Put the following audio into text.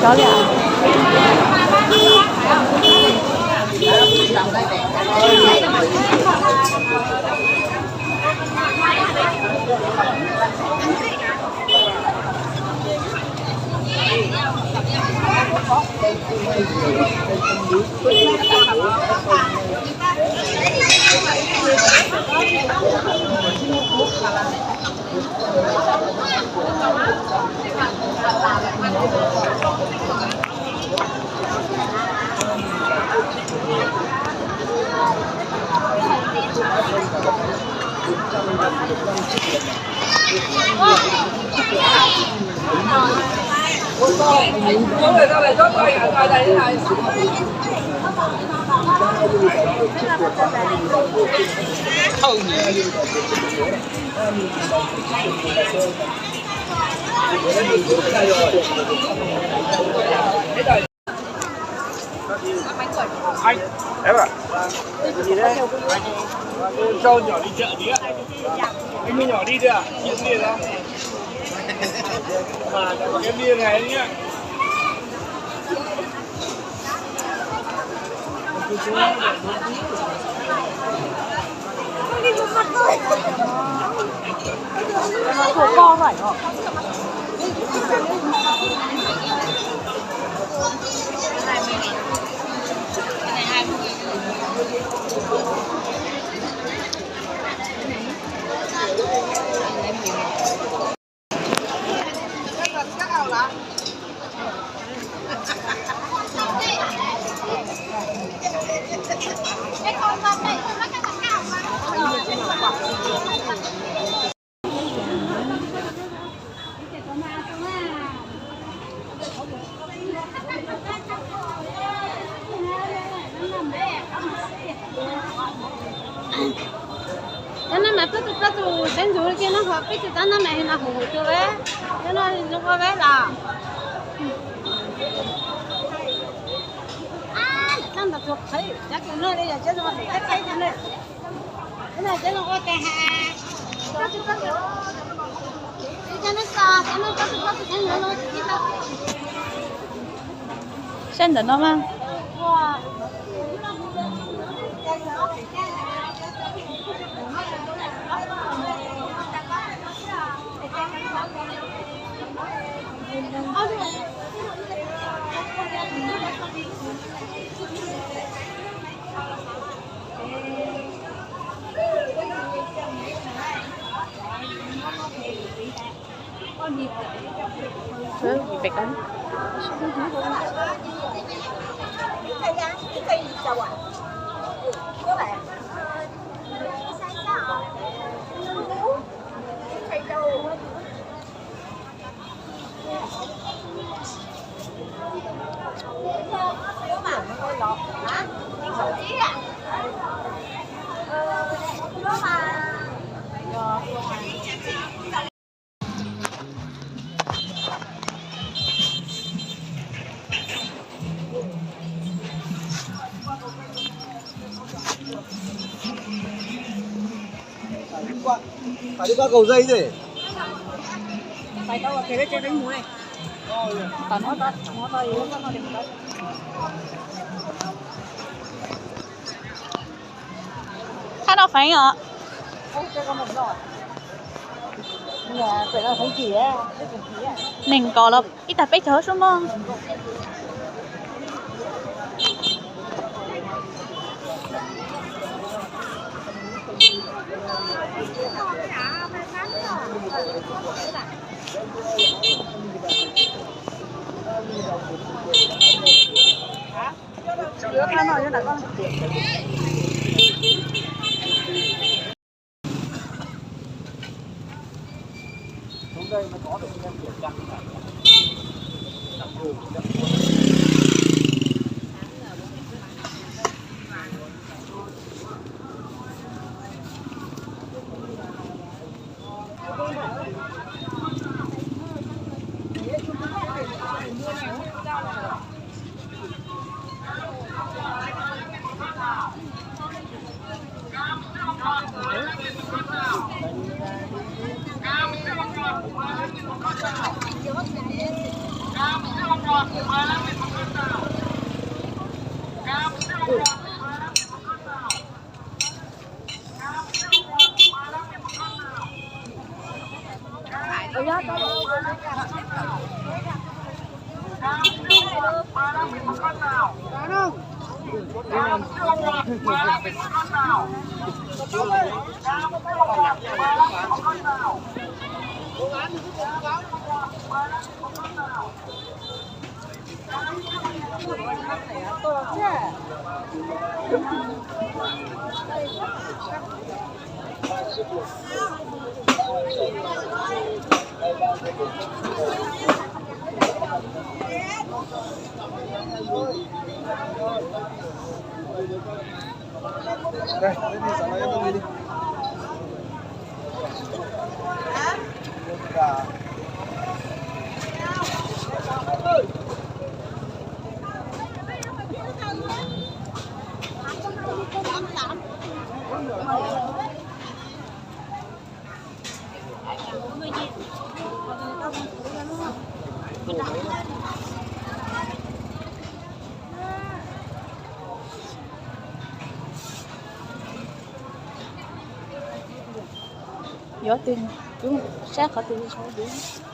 Cov li. Rau nyom li, nyom li, Cov no mas plaub tug plaub tug seb ntxuv kiag no, ho peb tug tab no mas no huv huv tus ve, cov no zoo ua ve los. Cov ntawd tus qhev, cov tus no li yog cov zoo ua qhev qhev no. Saib ntawm no mas. Phải đi qua cầu dây chứ. Phải đâu, phải lên trên bánh mù này. Phải nói tao, nói tao, nói tao. Thab no feem os. Neeg nkaus los ib tag peb caug xwb mog. Yuav twg, saib qhov twg tshauv div.